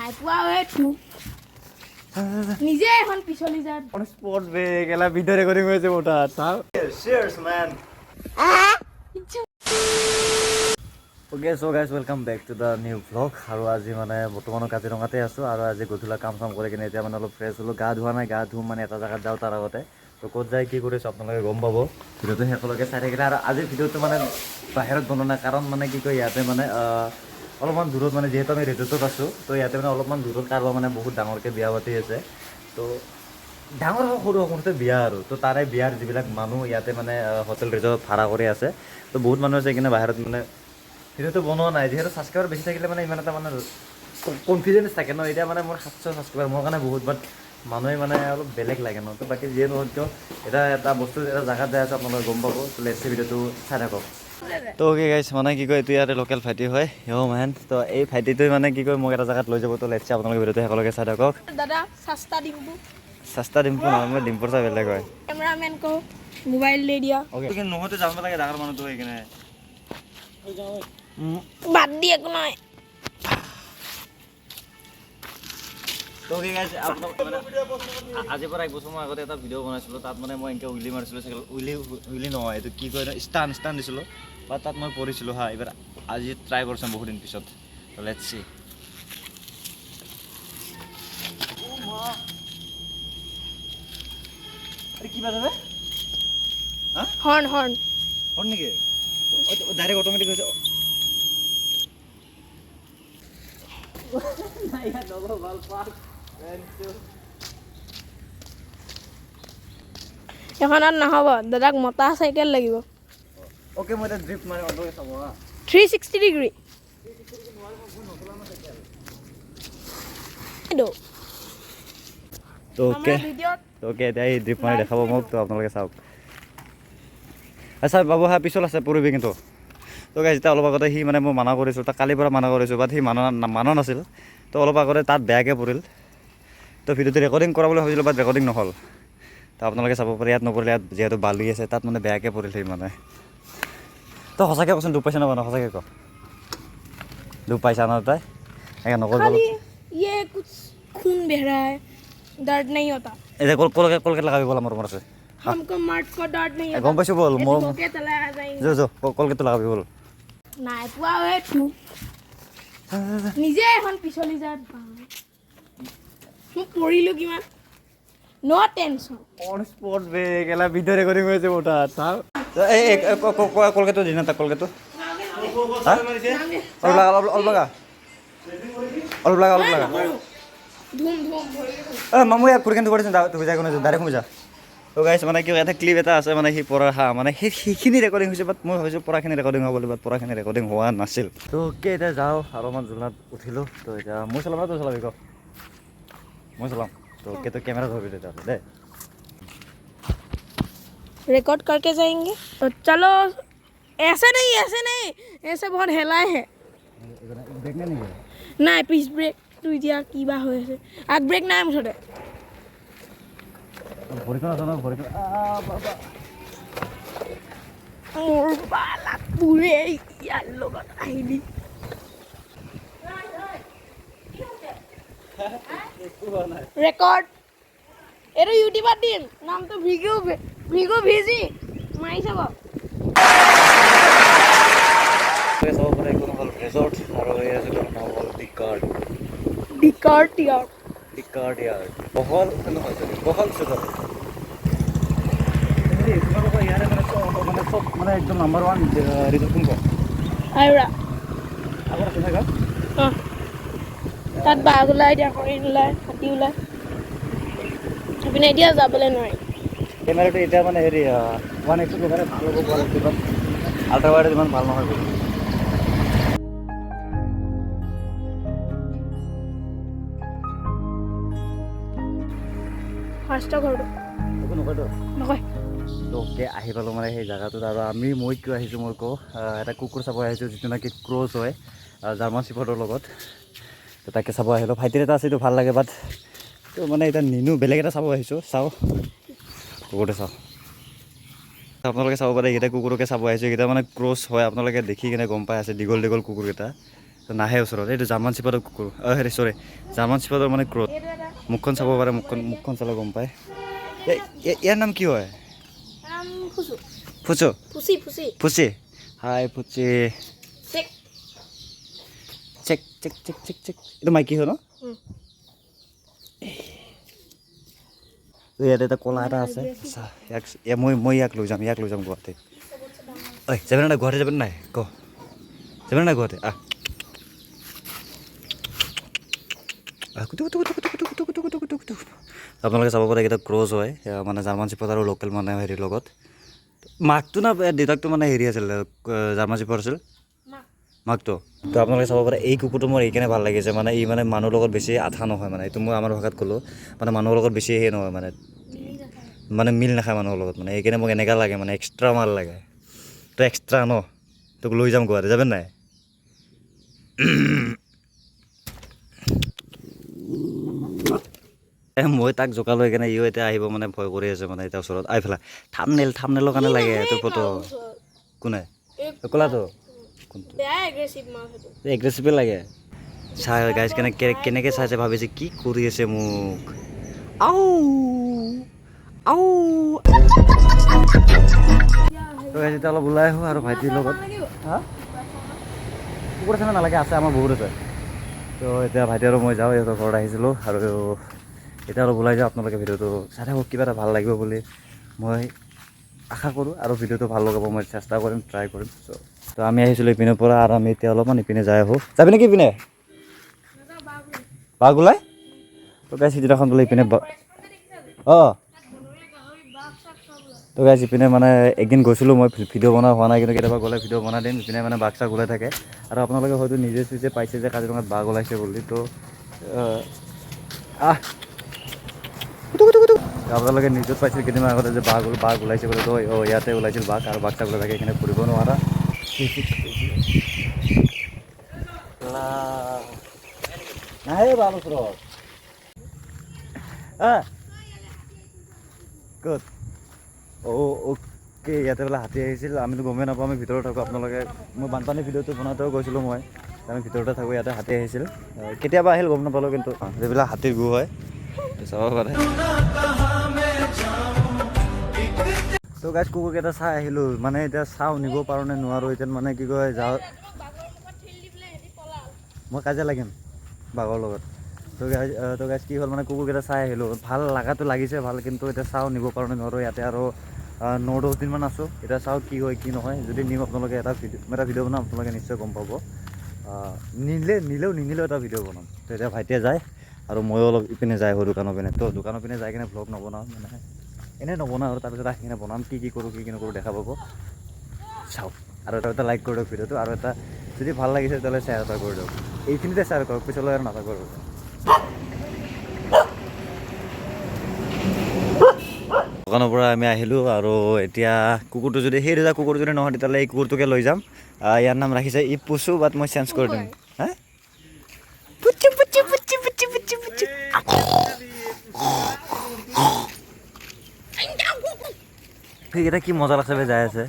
নাই পোৱা ঐ। নিজে এখন পিছলি যায়। স্পট বে গেলা, ভিডিও রেকর্ডিং হয়েছে ওটা চাও। Cheers, man. Okay, so guys, welcome back to the new vlog. আৰু আজি মানে বৰ্তমানো কাজিৰঙাতে আছোঁ আৰু আজি গধূলা কাম চাম কৰি কিনে এতিয়া মানে অলপ ফ্ৰেছ হ'লোঁ। গা ধোৱা নাই, গা ধুম মানে এটা জেগাত যাওঁ তাৰ আগতে। তো ক'ত যায়, কি কৰিছোঁ, আপোনালোকে গম পাব ভিডিঅ'টো শেষলৈকে চাই থাকিলে। আৰু আজিৰ ভিডিঅ'টো মানে বাহিৰত বনোৱা নাই, কাৰণ মানে কি কয়, ইয়াতে মানে অলপমান দূৰত, মানে যিহেতু আমি ৰিজৰ্টত আছোঁ, তো ইয়াতে মানে অলপমান দূৰত কাৰোবাৰ মানে বহুত ডাঙৰকৈ বিয়া পাতি আছে। তো ডাঙৰ হওক, সৰু হওক, মুঠতে বিয়া আৰু। তো তাৰে বিয়াৰ যিবিলাক মানুহ ইয়াতে মানে হোটেল ৰিজৰ্টত ভাড়া কৰি আছে, তো বহুত মানুহ আছে। সেইকাৰণে বাহিৰত মানে ভিডিঅ'টো বনোৱা নাই, যিহেতু ছাবস্ক্ৰাইবাৰ বেছি থাকিলে মানে ইমান এটা মানে কনফিডেঞ্চ থাকে ন। এতিয়া মানে মোৰ 700 ছাবস্ক্ৰাইবাৰ, মোৰ কাৰণে বহুত, বাট মানুহে মানে অলপ বেলেগ লাগে ন। তো বাকী যিয়ে নহওক কিয়, এটা এটা বস্তু, এটা জেগাত যাই আছোঁ, আপোনালোকে গম পাব। তো let's, ভিডিঅ'টো চাই থাকক। তো অ'কে গাইছ, মানে কি কয়, এইটো ইয়াতে লোকেল ভাইটি হয়, ইয় মেন। তো এই ভাইটিটোৱে মানে কি কয়, মোক এটা জেগাত লৈ যাব। তো let's, আপোনালোকে ভিডিঅ'টো শেষলৈকে চাই থাকক। দাদা, সস্তা ডিম্পু। সস্তা ডিম্পু নহয়, মই ডিম্পুৰ চাই বেলেগ হয়। कैमरामैन को मोबाइल ले दिया। অ'কে, নহয়তো যাব লাগে, ডাঙৰ মানুহটো সেইকাৰণে। বাদ দি, একো নহয়। তো কি গাইছ, মানে আজিৰ পৰা এক বছৰমান আগতে এটা ভিডিঅ' বনাইছিলোঁ। তাত মানে মই এনেকৈ উইলি মাৰিছিলোঁ চাইকেল, উইলি, উইলি নহয়, এইটো কি কয়, ষ্টান, ষ্টান দিছিলোঁ বা তাত মই পৰিছিলোঁ। হা, এইবাৰ আজি ট্ৰাই কৰিছোঁ বহুত দিন পিছত। Let's C. আৰে, কি বাজাবে? Horn, horn. হৰ্ণ নেকি? ডাইৰেক্ট অট'মেটিক হৈছে। এখনত নহ'ব, দাদাক মতা চাইকেল লাগিব। অ'কে, মই এতিয়া ড্ৰিফ্ট মাৰি অন্তকে চাব হা। 360 ডিগ্ৰী। তো অ'কে। ভিডিঅ'ত। তো অ'কে, এতিয়া এই ড্ৰিফ্ট মাৰি দেখাব মোক, তো আপোনালোকে চাওক। আচ্ছা বাবু, হা, পিছল আছে, পৰিবি কিন্তু। তো গাইজ, এতিয়া অলপ আগতে সি মানে মই মানা কৰিছোঁ তাক, কালিৰ পৰা মানা কৰিছোঁ, বাট সি মানা মানা নাছিল। তো অলপ আগতে তাত বেয়াকৈ পৰিল। তো ভিডিঅ'টো ৰেকৰ্ডিং কৰা বুলি ভাবিছিলোঁ, বাট ৰেকৰ্ডিং নহ'ল। তো আপোনালোকে চাব পাৰে, ইয়াত নপৰিলে, ইয়াত যিহেতু বালি আছে, তাত মানে বেয়াকৈ পৰিল সি মানে। তো সঁচাকৈ কচোন, দুখ পাইছে ন? সঁচাকৈ ক, দুখ পাইছা ন তাই? একে নকৰিব। खाली ये कुछ खून बह रहा है, दर्द नहीं होता। এতিয়া কল কলগেট, কলগেট লগাবি ব'ল, আমাৰ ৰুমত আছে। हमको मर्द को दर्द नहीं होता। গম পাইছোঁ, ব'ল। ये মোৰ धोके चला आ जाएंगे। যো যো, কলগেটটো লগাবি ব'ল। নাই পোৱা ঐ, নিজে এখন পিছলি যায়। মই পৰিলো কিমান, ন টেনচন। অন স্পট বে গেলা, ভিডিও ৰেকৰ্ডিং হৈছে ওটা চাও। এই কলগেটটো দি না তাক, কলগেটটো। হা, অলপ লগা, অলপ, অলপ লগা, অলপ লগা, অলপ লগা। ধুম ধুম। অ মামু, ইয়াক ঘূৰি কেনে কৰিছে, তুমি যাই কোনো ডাইৰেক্ট সোমাই যা। তো গাইছ, মানে কি এটা ক্লিপ এটা আছে, মানে সি পঢ়াৰ, হা, মানে সেই সেইখিনি ৰেকৰ্ডিং হৈছে, বাট মই ভাবিছোঁ পঢ়াখিনি ৰেকৰ্ডিং হ'ব বুলি, বাট পঢ়াখিনি ৰেকৰ্ডিং হোৱা নাছিল। তো অ'কে, এতিয়া যাওঁ আৰু অলপমান জোলনাত উঠিলোঁ। তো এতিয়া মই চলাম না তই চলাবি ক? মই চলাম। তো অ'কে, তই কেমেৰা ধৰবি তেতিয়াহ'লে দেই। रिकॉर्ड करके जाएंगे। तो चलो, ऐसे नहीं, ऐसे नहीं, ऐसे बहुत हेलाए है। ব্ৰেক নাই নেকি? নাই, পিছ ব্ৰেকটো এতিয়া কিবা হৈ আছে, আগ ব্ৰেক নাই মুঠতে। ভৰিখন আছে ন, ভৰিখন বাবা। মোৰ বালা পুৰে ইয়াৰ লগত আহিলি। ৰেকৰ্ড, এইটো ইউটিউবত দিম, নামটো ভিগু, ভিগু ভিজি মাৰি চাব। চাব পাৰে, এইখন হ'ল ৰিজৰ্ট আৰু এই ৰিজৰ্টৰ নাম হ'ল দি কাৰ্ড। Decker tier. দি কাৰ্ড ইয়াৰ্ড, বহল নহয়, চৰি, বহল চোতাল। তোমালোকৰ ইয়াৰে মানে চব মানে একদম নাম্বাৰ ওৱান ৰিজৰ্ট কোনখন? আয়ৰা। আগত আছে চাগে। অঁ, তাত বাঘ ওলায়, এতিয়া হৰিণ ওলায়, হাতী ওলায়। সেইপিনে এতিয়া যাবলৈ নোৱাৰি। কেমেৰাটো এতিয়া মানে হেৰি 1.8 লগালে ভাল হ'ব কোৱালিটি, বাট আল্ট্ৰা ৱাইডত ইমান ভাল নহয় বোলো। ফাৰ্ষ্টৰ ঘৰটো। একো নকয়তো? নকয়। তো অ'কে, আহি পালোঁ মানে সেই জেগাটোত। আৰু আমি মই কিয় আহিছোঁ মই কওঁ, এটা কুকুৰ চাব আহিছোঁ, যিটো নেকি ক্ৰছ হয় জাৰ্মান চিফাৰ্ডৰ লগত। তো তাকে চাব আহিলোঁ। ভাইটিৰ এটা আছে, এইটো ভাল লাগে, বাট তো মানে এতিয়া নিনো, বেলেগ এটা চাব আহিছোঁ। চাওঁ, কুকুৰটো চাওঁ। আপোনালোকে চাব পাৰে, এইকেইটা কুকুৰকে চাব আহিছোঁ। এইকেইটা মানে ক্ৰছ হয়, আপোনালোকে দেখি কিনে গম পাই আছে, দীঘল দীঘল কুকুৰকেইটা। তো নাহে ওচৰত। এইটো জাৰ্মান চিপাৰৰ কুকুৰ, হেৰি চৰি, জাৰ্মান চিপাৰৰ মানে ক্ৰ'ট। মুখখন চাব পাৰে, মুখখন চালে গম পায়। ইয়াৰ নাম কি হয়? ফুচু। ফুচি ফুচি। ফুচি, হাই ফুচি। Check. Check check check check check. এইটো মাইকী হয় ন? ইয়াতে এটা ক'লা এটা আছে। ইয়াক মই ইয়াক লৈ যাম, ইয়াক লৈ যাম গুৱাহাটীত। ঐ যাবি নাই গুৱাহাটী? যাবি নাই ক? যাবি নাই গুৱাহাটী? আহ কুটু কুটু কুটু কুটু কুটু কুটু কুটু কুটু কুটু। আপোনালোকে চাব পাৰে এইকেইটা ক্ৰছ হয়, মানে জাৰ্মান চিপত আৰু লোকেল মানে হেৰিৰ লগত। মাকটো না দেউতাকটো মানে হেৰি আছিল, জাৰ্মান চিপৰ আছিল মাকটো। তো আপোনালোকে চাব পাৰে এই কুকুৰটো মোৰ এইকাৰণে ভাল লাগিছে, মানে ই মানে মানুহৰ লগত বেছি আঠা নহয়, মানে এইটো মই আমাৰ ভাষাত ক'লোঁ, মানে মানুহৰ লগত বেছি সেই নহয়, মানে মানে মিল নাখায় মানুহৰ লগত, মানে সেইকাৰণে মোক এনেকুৱা লাগে, মানে এক্সট্ৰা মাল লাগে। তো এক্সট্ৰা ন, তোক লৈ যাম গুৱাহাটী, যাবেন নাই? মই তাক জোকালো, সেইকাৰণে ইও এতিয়া আহিব মানে ভয় কৰি আছে, মানে এতিয়া ওচৰত আহি পেলাই থামনেলৰ কাৰণে লাগে এইটো ফটো। কোনে ক'লাটো? এগ্ৰেছিভে লাগে। চাই গাইজ কেনেকৈ কেনেকৈ চাইছে, ভাবিছে কি কৰি আছে মোক। আউ আউ। তো গাইজ এতিয়া অলপ ওলাই আহোঁ আৰু ভাইটিৰ লগত। হা, কুকুৰ আছে নালাগে, আছে আমাৰ বহুত আছে। তো এতিয়া ভাইটি আৰু মই যাওঁ, ইহঁতৰ ঘৰত আহিছিলোঁ আৰু এতিয়া অলপ ওলাই যাওঁ। আপোনালোকে ভিডিঅ'টো চাই থাকক, কিবা এটা ভাল লাগিব বুলি মই আশা কৰোঁ আৰু ভিডিঅ'টো ভাল লগাব মই চেষ্টা কৰিম, ট্ৰাই কৰিম। চ' তো আমি আহিছিলোঁ ইপিনৰ পৰা আৰু আমি এতিয়া অলপমান ইপিনে যাই আহোঁ। যাবি নেকি ইপিনে? বাঘ ওলাই। তো গাইজ সিদিনাখন বোলে ইপিনে, অঁ, তো গাইজ ইপিনে মানে একদিন গৈছিলোঁ মই, ভিডিঅ' বনোৱা হোৱা নাই, কিন্তু কেতিয়াবা গ'লে ভিডিঅ' বনাই দিম। ইপিনে মানে বাঘ চাঘ ওলাই থাকে আৰু আপোনালোকে হয়তো নিজে চুইছে পাইছে যে কাজিৰঙাত বাঘ ওলাইছে বুলি। তো আহ আপোনালোকে নিউজত পাইছিল কেইদিনমান আগতে যে বাঘ ওলাইছে বুলি। তো ইয়াতে ওলাইছিল বাঘ আৰু বাঘ চাঘ ওলাই থাকে, এইখিনি ফুৰিব নোৱাৰা। নাহে বাঘ ওচৰত। ক'ত? অ' অ'কে, ইয়াতে বোলে হাতী আহিছিল, আমিতো গমেই নাপাওঁ, আমি ভিতৰত থাকোঁ। আপোনালোকে মই বানপানী ভিডিঅ'টো বনাওঁতেও গৈছিলোঁ মই, আমি ভিতৰতে থাকোঁ। ইয়াতে হাতী আহিছিল, কেতিয়াবা আহিল গম নাপালোঁ, কিন্তু যিবিলাক হাতীৰ গু হয় চাব পাৰে। তো গাইজ কুকুৰকেইটা চাই আহিলোঁ, মানে এতিয়া চাওঁ নিব পাৰোঁ নে নোৱাৰোঁ। এতিয়া মানে কি কয় যাওঁ, মই কাজিয়া লাগিম বাঘৰ লগত। তো গাইজ কি হ'ল, মানে কুকুৰকেইটা চাই আহিলোঁ, ভাল লগাটো লাগিছে ভাল, কিন্তু এতিয়া চাওঁ নিব পাৰোঁ নে নোৱাৰোঁ। ইয়াতে আৰু 9-10 দিনমান আছোঁ, এতিয়া চাওঁ কি হয় কি নহয়। যদি নিম আপোনালোকে এটা ভিডিঅ', মই এটা ভিডিঅ' বনাম, আপোনালোকে নিশ্চয় গম পাব। নিলে নিলেও নিনিলেও এটা ভিডিঅ' বনাম। তো এতিয়া ভাইটিয়ে যায় আৰু ময়ো অলপ ইপিনে যাই আহোঁ দোকানৰ পিনে। তো দোকানৰ পিনে যাই কিনে ভ্লগ নবনাওঁ, মানে এনেই নবনাওঁ, আৰু তাৰপিছত আহি কিনে বনাম, কি কি কৰোঁ কি কি নকৰোঁ দেখা পাব। চাওক আৰু এটা লাইক কৰি দিয়ক ভিডিঅ'টো, আৰু এটা যদি ভাল লাগিছে তেতিয়াহ'লে শ্বেয়াৰ এটা কৰি দিয়ক। এইখিনিতে শ্বেয়াৰ কৰক, পিছলৈ আৰু নাথাকোঁ আৰু। দোকানৰ পৰা আমি আহিলোঁ আৰু এতিয়া কুকুৰটো যদি সেই দুটা কুকুৰ যদি নহয় তেতিয়াহ'লে এই কুকুৰটোকে লৈ যাম। ইয়াৰ নাম ৰাখিছে ই পুচু, বাট মই চেঞ্জ কৰি দিম। হা, পুচু পুচু পুচু পুচু পুচু পুচু। সেইকেইটা কি মজা লাগছে যাই আছে,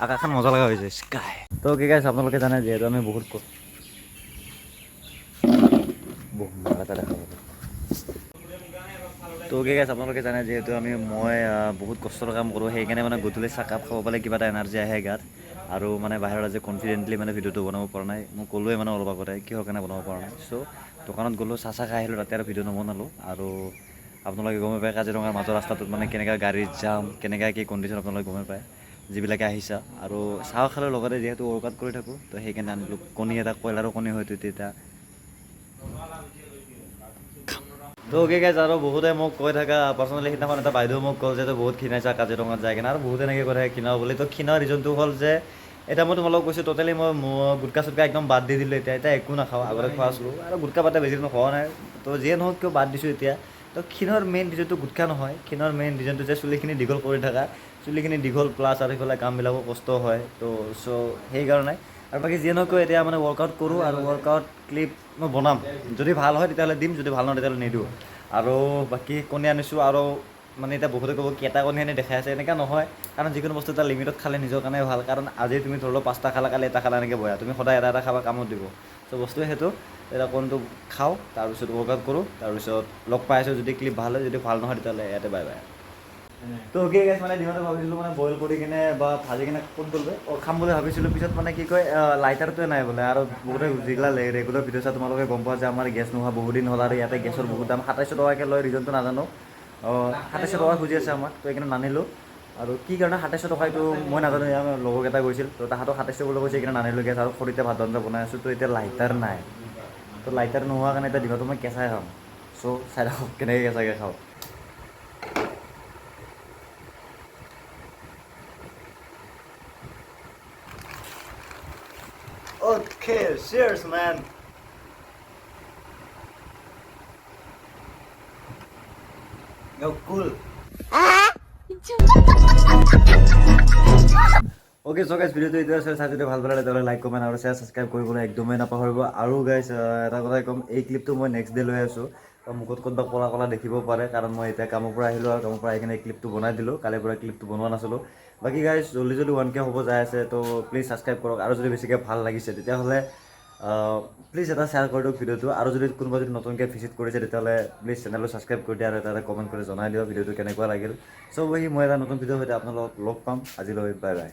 আকাশখন মজা লগা হৈছে স্কাই। তো কি গাইছ আপোনালোকে জানে যিহেতু আমি বহুত এটা দেখা পাব। তো কি গাইছ আপোনালোকে জানে যিহেতু মই বহুত কষ্টৰ কাম কৰোঁ, সেইকাৰণে মানে গধূলি চাহকাপ খাব পালে কিবা এটা এনাৰ্জি আহে গাত। আৰু মানে বাহিৰত আজি কনফিডেণ্টলি মানে ভিডিঅ'টো বনাব পৰা নাই, মই ক'লোৱে মানে অলপ আগতে কিহৰ কাৰণে বনাব পৰা নাই। চ' দোকানত গ'লোঁ, চাহ চাহ খাই আহিলোঁ, তাতে আৰু ভিডিঅ' নবনালোঁ। আৰু আপোনালোকে গমেই পায় কাজিৰঙাৰ মাজৰ ৰাস্তাটোত মানে কেনেকুৱা গাড়ীৰ জাম, কেনেকুৱা কি কণ্ডিশ্যন আপোনালোকে গমেই পায় যিবিলাকে আহিছা। আৰু চাহ খালৰ লগতে যিহেতু ৱৰ্কআউট কৰি থাকোঁ, তো সেইকাৰণে আনিলোঁ কণী এটা, কয়লাৰো কণী হয়তো তেতিয়া। তো অ'কে গাইজ, আৰু বহুতে মোক কৈ থাকা পাৰ্চনেলি সিদিনাখন এটা বাইদেউ মোক ক'ল যে তই বহুত ক্ষীণাইছা কাজিৰঙাত যায় কিনে, আৰু বহুতে এনেকৈ কৈ থাকে ক্ষীণাও বুলি। তো ক্ষীণাৰ ৰিজনটো হ'ল যে এতিয়া মই তোমালোকক কৈছোঁ ট'টেলি মই গুটকা চুটকা একদম বাদ দি দিলোঁ, এতিয়া একো নাখাওঁ, আগতে খোৱা আছিলোঁ আৰু গুটকা বাদে বেছি দিন খোৱা নাই, তো যিয়ে নহওক কিয় বাদ দিছোঁ এতিয়া। তো ক্ষীণৰ মেইন ৰিজনটো গুটকা নহয়, ক্ষীণৰ মেইন ৰিজনটো যে চুলিখিনি দীঘল কৰি থাকা, চুলিখিনি দীঘল প্লাছ আৰু সেইফালে কামবিলাকো কষ্ট হয়, তো চ' সেইকাৰণে। আৰু বাকী যিয়ে নহওক কিয় এতিয়া মানে ৱৰ্কআউট কৰোঁ আৰু ৱৰ্কআউট ক্লিপ মই বনাম, যদি ভাল হয় তেতিয়াহ'লে দিম, যদি ভাল নহয় তেতিয়াহ'লে নিদিওঁ। আৰু বাকী কণী আনিছোঁ আৰু মানে এতিয়া বহুতে ক'ব কেইটা কণী এনে দেখাই আছে, এনেকুৱা নহয়। কাৰণ যিকোনো বস্তু এটা লিমিটত খালে নিজৰ কাৰণে ভাল। কাৰণ আজি তুমি ধৰি লওক পাঁচটা খালা, কালি এটা খালা, এনেকৈ বয়া। তুমি সদায় এটা এটা খাবা, কামত দিব। চ' বস্তু সেইটো। এতিয়া কণীটো খাওঁ, তাৰপিছত ৱৰ্কআউট কৰোঁ, তাৰপিছত লগ পাই আছোঁ। যদি ক্লিপ ভাল হয়, যদি ভাল নহয় তেতিয়াহ'লে ইয়াতে বাই বাই। তো অ'কে গাইছ, মানে দিনতে ভাবিছিলোঁ মানে বইল কৰি কিনে বা ভাজি কিনে ক'ত গ'ল বে? অ' খাম বুলি ভাবিছিলোঁ। পিছত মানে কি কয়, লাইটাৰটোৱে নাই বোলে। আৰু বহুতে যিগিলা ৰেগুলাৰ ভিডিঅ' চাই তোমালোকে গম পোৱা যে আমাৰ গেছ নোহোৱা বহুত দিন হ'ল আৰু ইয়াতে গেছৰ বহুত দাম, 2700 টকাকৈ লয়। ৰিজনটো নাজানো। অঁ, 2700 টকা খুজি আছে আমাক, তো সেইকাৰণে নানিলোঁ। আৰু কি কাৰণে 2700 টকা এইটো মই নাজানো। ইয়াৰ লগৰকেইটা গৈছিল, তো তাহাঁতক 2700 বুলি কৈছে, সেইকাৰণে নানিলোঁ গেছ। আৰু খৰিতে ভাত আঞ্জা বনাই আছোঁ। তো এতিয়া লাইটাৰ নাই। তো লাইটাৰ নোহোৱা কাৰণে এতিয়া দিনতো মই কেঁচাই খাম। চ' চাই থাকক কেনেকৈ কেঁচাকৈ খাওঁ। Okay, cheers, man. Yo, cool. Okay, so guys, ভিডিঅ'টো এইটোৱে আছিল। চাই যদি ভাল পালে তেতিয়াহ'লে লাইক, কমেণ্ট আৰু শ্বেয়াৰ, ছাবস্ক্ৰাইব কৰিবলৈ একদমেই নাপাহৰিব। আৰু গাইজ, এটা কথাই ক'ম, এই ক্লিপটো মই নেক্সট ডে লৈ আছোঁ। তো মুখত ক'তবা ক'লা ক'লা দেখিব পাৰে, কাৰণ মই এতিয়া কামৰ পৰা আহিলোঁ আৰু কামৰ পৰা আহি কিনে এই ক্লিপটো বনাই দিলোঁ। কালিৰ পৰা ক্লিপটো বনোৱা নাছিলোঁ। বাকী গাইজ, জল্দি জল্দি 1K হ'ব যাই আছে, তো প্লিজ ছাবস্ক্ৰাইব কৰক। আৰু যদি বেছিকৈ ভাল লাগিছে তেতিয়াহ'লে প্লিজ এটা শ্বেয়াৰ কৰি দিয়ক ভিডিঅ'টো। আৰু যদি কোনোবা যদি নতুনকৈ ভিজিট কৰিছে তেতিয়াহ'লে প্লিজ চেনেলটো ছাবস্ক্ৰাইব কৰি দিয়া আৰু এটা এটা কমেণ্ট কৰি জনাই দিয়ক ভিডিঅ'টো কেনেকুৱা লাগিল। চ' বহি মই এটা নতুন ভিডিঅ'ৰ সৈতে আপোনালোকক লগ পাম। আজিলৈ বাই বাই।